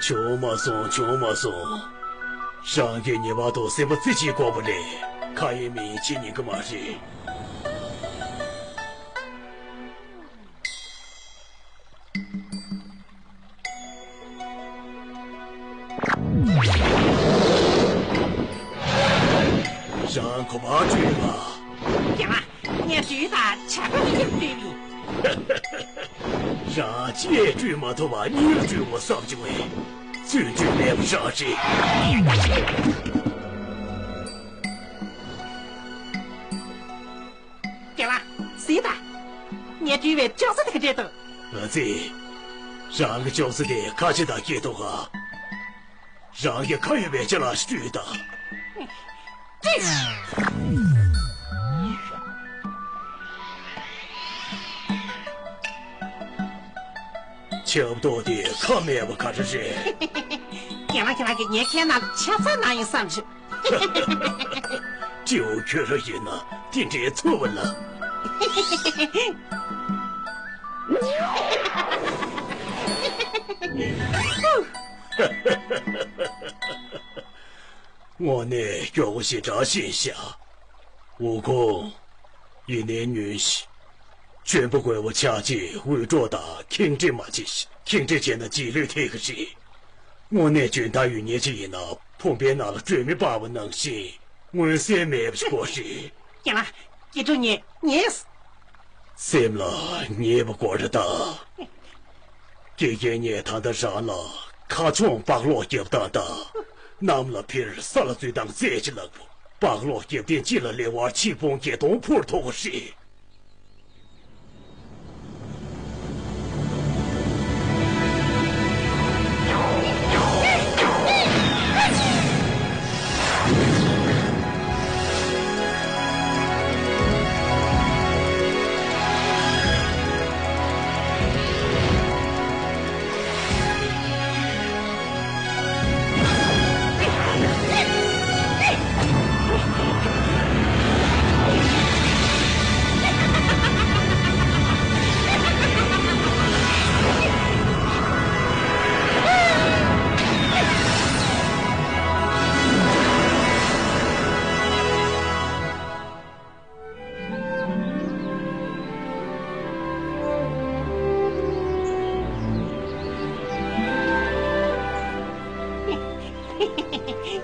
བྱུང་མ་སོང་། བྱུང་མ་སོང་། རང་གིས་ངེས་པར་དུ་སེམས་པ་རྩེ་གཅིག་དགོས་པ་ལས་ཁ་ཡེངས་མིག་ཡེངས་བྱེད་ཉན་གི་མ་རེད། རང་གོ་བ་བཀྲུས་པ། རྒན་ལགས། ངས་བཀྲུས་དང་ཇ་ཁ་ཡིན་བཀྲུས་པ་ཡིན། རང་ཅིས་བཀྲུས་མ་ཐུབ་པ་གཉིས་ལ་བཀྲུས་འོ་བསམ་བྱུང་བས། བཙུན་བཙུན་མེད་པ་རང་རེད། རྒན་ལགས། གཟིགས་དང་། ངས་བཀྲུས་པའི་ཅོག་ཙེ་དེ་ག་འདྲས་འདུག་ཨ་ཙི། རང་གི་ཅོག་ཙེ་དེ་ཁ་ཕྱེ་དང་སྐྱེས་འདུག་ག་རང་གི་ཁ་ཡོད་པའི་ཅ་ལག་ཞིག་བཀྲུས་དང་། ཏིས། ཞབས་ཏོག་དེ་ཁ་མེད་པ་ག་རེ་རེད། རྒན་ལགས་རྒན་ལགས་ཀྱིས་ངའི་ཁའི་ནང་ལ་ཆབ་གསང་གནང་ཡིན་བསམ་བྱུང་། སྤྲེའུ་ཁྱོད་རང་ཡིན་ན་དེ་འདྲའི་ཚུལ་བ་ལ། དངོས་གནས་སྐྱོ་བོ་ཞེ་དྲག་ཤེས་ཤག་འུ་ཁུང་། ཡིན་ནའི་ཉོན་ཞིག་ལྕོན་པོ་རྒོད་པོ་ཆགས་རྗེས་འུད་སྒྲོག་དང་ཁེངས་དྲེགས་མ་བྱེད་ཤིག་ཁེངས་དྲེགས་བྱས་ན་རྗེས་ལུས་ཐེབས་ཀྱི་རེད། དངོས་གནས་འཇོན་ཐང་ཡོད་མཁན་ཅིག་ཡིན་ན་བུམ་པའི་ནང་ལ་སྒྲོན་མེ་སྤར་བ་ནང་བཞིན་མངོན་གསལ་མེད་པ་ཞིག་དགོས་རེད། རྒན་ལགས། སྐྱིད་སྡུག་ངས་ངས། སེམས་ལ་ངེས་པ་དགོས་རེད་ད། དགེ་རྒན་ངས་ད་ལྟ་རང་ལ་ཁ་ཆུང་པགས་ལོག་རྒྱབ་སྟངས་དང་། གནམ་ལ་འཕུར་ས་ལ་འཛུལ་སྟངས་རྩེད་ཅིག་ལབ་བོ། པགས་ལོག་རྒྱབ་ཐེངས་གཅིག་ལ་ལེ་དབར་ཆིག་སྟོང་བརྒྱད་སྟོང་འཕུར་ཐུབ་པ་རེད།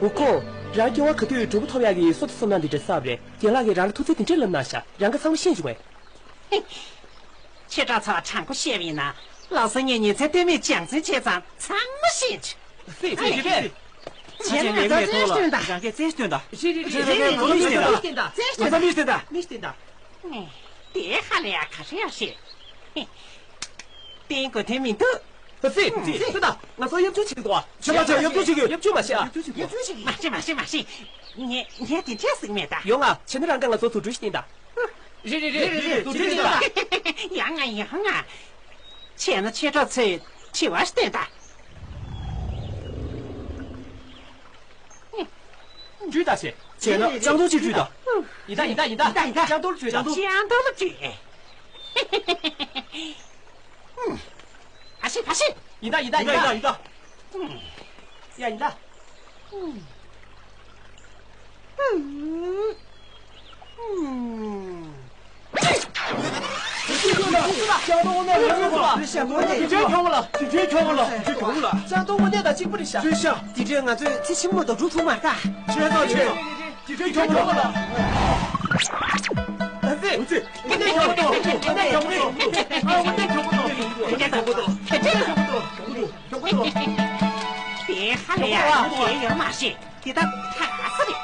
འུ་ཁུང་། རང་སྐྱེ་བ་ག་དུས་གྲོགས་པོ་ཐོབ་ཡག་གི་སྲོལ་དེ་སྲུང་གནང་འདི་འདྲ་གསར་པ་རེད། རྒན་ལགས་ཀྱིས་རང་ལ་ཐུགས་ཚེ་དེ་འདྲས་ལབ་གནང་ཤག་རང་གིས་ཚང་མ་ཤེས་བྱུང་བས། ཁྱེད་དྲག་ཚོ་དྲང་པོ་བཤད་པ་ཡིན་ན། ལགས་སོ་ངས་ཉིན་མཚན་ལྟོས་མེད་སྦྱང་བརྩོན་བྱས་ཙང་ཚང་མ་ཤེས་བྱུང་། སྲིད་སྲིད་ཞིག་རེད། བྱས་ན་ང་ཚོ་རྩད་སྟོན་དང་། རང་གིས་རྩད་སྟོན་དང་། རེད་རེད་རེད་རེད། ང་ཚོ་མི་ཤེས་དང་། རྩད་སྟོན་དང་། ང་ཚོ་མི་ཤེས་དང་། མི་ཤེས་དང་། དེ་ཧ་ལས་ཡག་ག་རེ་ཡག་ཤེས། བསྟན་དགོས་དོན་མི་འདུག་སྲིད་སྲིད་སྲིད་དང་། ང་ཚོ་དབྱར་སྦྱོང་བྱེད་ཀྱི་འདུག་བ། ཆོས་པ་ཆོས། དབྱར་སྦྱོང་བྱེད་ཀྱི་ཡོད། དབྱར་སྦྱོང་མ་བྱེད་ཨ། དབྱར་སྦྱོང་བྱེད་ཀྱི་ཡོད། མ་བྱེད་མ་བྱེད་མ་བྱེད། ངས་ངས་དེ་འདྲས་ཟེར་གྱི་མེད་ད། ཡོང་ང་། བྱས་ན་རང་གིས་ང་ཚོ་དུག་སྦྲུལ་ཞིག་བསྟན་དང་། རེད་རེད་རེད་རེད། དུག་སྦྲུལ་བསྟན་དང་། ཡོང་ང་ཡོང་ང་། བྱས་ན་ཆོས་གྲོགས་ཚོས་དྲི་བ་ཞིག་བསྟན་དང་། སྦྲུལ་དང་ཞེས། བྱས་ན་སྤྱང་ཐུར་གཅིག་སྦྲུལ་དང་། ཡིན་ད་ཡིན་ད་ཡིན་ད། ཡིན་ད་ཡིན་ད། སྤྱང་ཐུར་སྦྲུལ་དང་། སྤྱང་ཐུར་སྦྲུལ། ཨ་ཤི་ཕ་ཤི། ཡིན་ད་ཡིན་ད་ཡིན་ད། ཡིན་ད་ཡིན་ད། ཡ་ཡིན་ད། དེ་ཧ་ལས་ཡག་གི་ཡོད་མ་རེད། དེ་ད་ཐག་ས་རེད།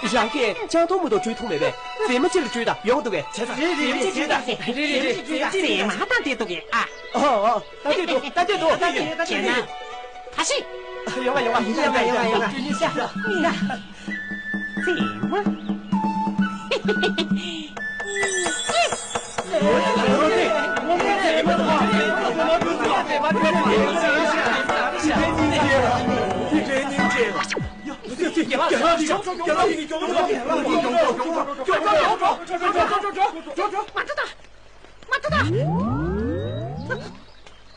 རང་གིས་སྤྱང་ཐུར་མོ་དང་སྦྲུལ་མཐོང་མེད་པས། མཛེས་མ་གཅིག་ལ་སྦྲུལ་དང་ཡོང་འདུག་གས། མཛེས་མ་གཅིག་ལ་སྦྲུལ་དང་། མཛེས་མ་དང་བསྡད་འདུག་གས་ཨ། ཨོ་ཨོ། ད་བསྡད་འདུག་ད་བསྡད་འདུག་ད་བསྡད་འདུག་བྱས་ན། ཕ་ཤི། ཡོང་ང་ཡོང་ང་ཡོང་ང་ཡོང་ང་ཡོང་ང་། མཛེས་མ། མ་འགྲོ་ད། མ་འགྲོ་ད།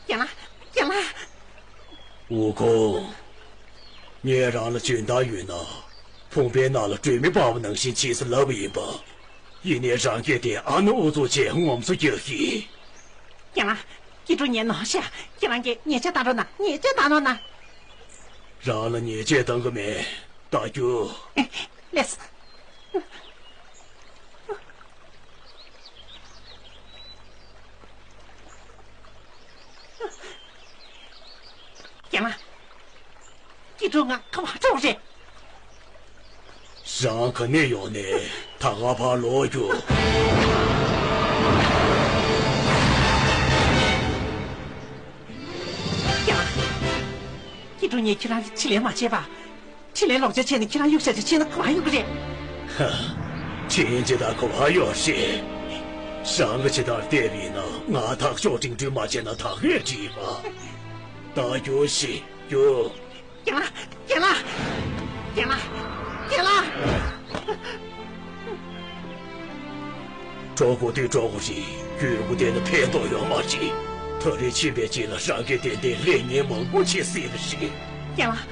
རྒན་ལགས། རྒན་ལགས། འུ་ཁུང་། ངས་རང་ལ་འཇོན་ཐང་ཡོད་ན། བུམ་པའི་ནང་ལ་སྒྲོན་མེ་སྤར་བ་ནང་བཞིན་བྱེད་ཟེར་ལབ་པ་ཡིན་པ། ཡིན་ནའི་རང་གིས་དེ་ཨ་ནུ་ཨུ་ཚུགས་བྱས་ངོམ་སོ་རྒྱག་གི། རྒན་ལགས། སྐྱིད་སྡུག་ངས་ནོར་ཤག་ཁྱེད་རང་གིས་ཉེས་ཆད་བཏང་རོགས་གནང་། ཉེས་ཆད་བཏང་རོགས་གནང་། རང་ལ་ཉེས་ཆད་བཏང་གི་མེད། ད་རྒྱུགས། ལེགས། རྒན་ལགས། སྐྱིད་སྡུག་ང་ག་པར་འགྲོ་རེད། རང་ག་ནས་ཡོང་ནས་ད་ག་པར་ལོག་རྒྱུ། རྒན་ལགས། སྐྱིད་སྡུག་ངས་ཁྱེད་རང་གི་ཕྱི་ལས་མ་བྱས་པ། ཕྱི་ལས་ལོག་ཅེས་བྱས་ནས་ཁྱེད་རང་གཡུག་བྱ་ཅེས་བྱས་ན་ག་པར་གཡུག་གི་རེད། ཧ། ཕྱིན་ཅི་ད་ག་པར་གཡུག་ཤེས། རང་གི་ཇི་ལྟར་བལྟས་པ་ཡིན་ན་ང་ཐག་ཆོད་འགྲིམ་འགྲུལ་མ་བྱས་ན་ད་གས་འགྲིག་པ། ད་རྒྱུགས་ཤིག་རྒྱུགས། རྒན་ལགས། རྒན་ལགས། རྒན་ལགས། རྒན་ལགས། གྲོགས་པོ་དེ་གྲོགས་པོ་རེད། རྒྱུགས་དགོས་དེ་ནི་ཕན་ཐོགས་ཡོད་མ་རེད། ད་རེས་ཕྱིན་པའི་རྗེས་ལ་རང་གིས་ཏན་ཏན་ལས་ངན་མང་པོ་བྱེད་སྲིད་པ་རེད། རྒན་ལགས།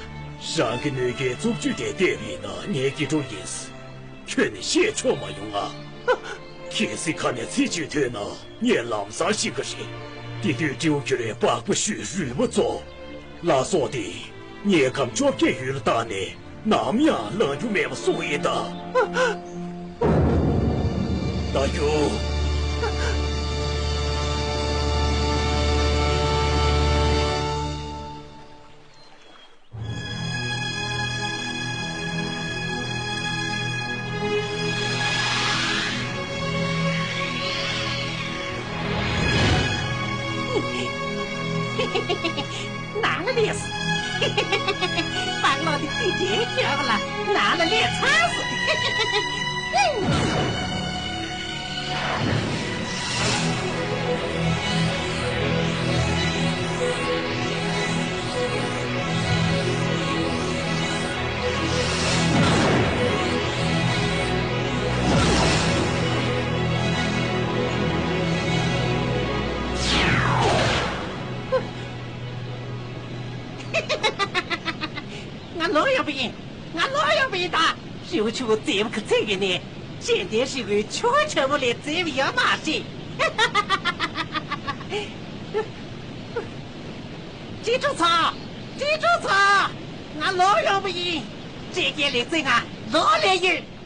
རང་གི་གནོད་སྐྱེལ་རྩུབ་སྤྱོད་དེ་བལྟས་པ་ཡིན་ན་ངའི་སྐྱིད་སྡུག་ཡིན། ཁྱོད་ནི་བཤད་ཆོག་མ་ཡོང་ང་། གལ་སྲིད་ཁ་ནས་ཚིག་གཅིག་ཐོན་ན་ངས་ལམ་སང་ཤི་གི་རེད། དེ་དུས་སྤྲེའུ་ཁྱོད་རའི་པགས་པ་བཤུས་རུས་པ་བཙོས། ལ་སོགས་ཏེ། དམྱལ་ཁམས་བཅོ་བརྒྱད་ཡུལ་ལ་བཏང་ནས་ནམ་ཡང་ལང་རྒྱུ་མེད་པ་སྲུང་ཡིན་ད། ད་རྒྱུགས། ནང་ལ་སླེབས་སོང་། པགས་སློག་དེ་ཅི་བྱེད་ཡོད་ལ་ནང་ལ་སླེབས་ཚར་སོང་། ང་ལོག་ཡོང་པ་ཡིན། ང་ལོག་ཡོང་པ་ཡིན་ད། རི་བོ་ཆུ་བོ་མཛེས་པོ་ག་ཚད་ཡོད་ནའི་གཞན་དོན་རི་བོའི་ཆུ་བོ་ཆེན་པོ་ལས་མཛེས་པ་ཡོད་མ་རེད། སྤྲེལ་ཕྲུག་ཚོ། སྤྲེལ་ཕྲུག་ཚོ། ང་ལོག་ཡོང་པ་ཡིན། སྤྲེལ་རྒྱལ་ལེགས་མཛེས་ང་ལོག་སླེབས་ཡོད།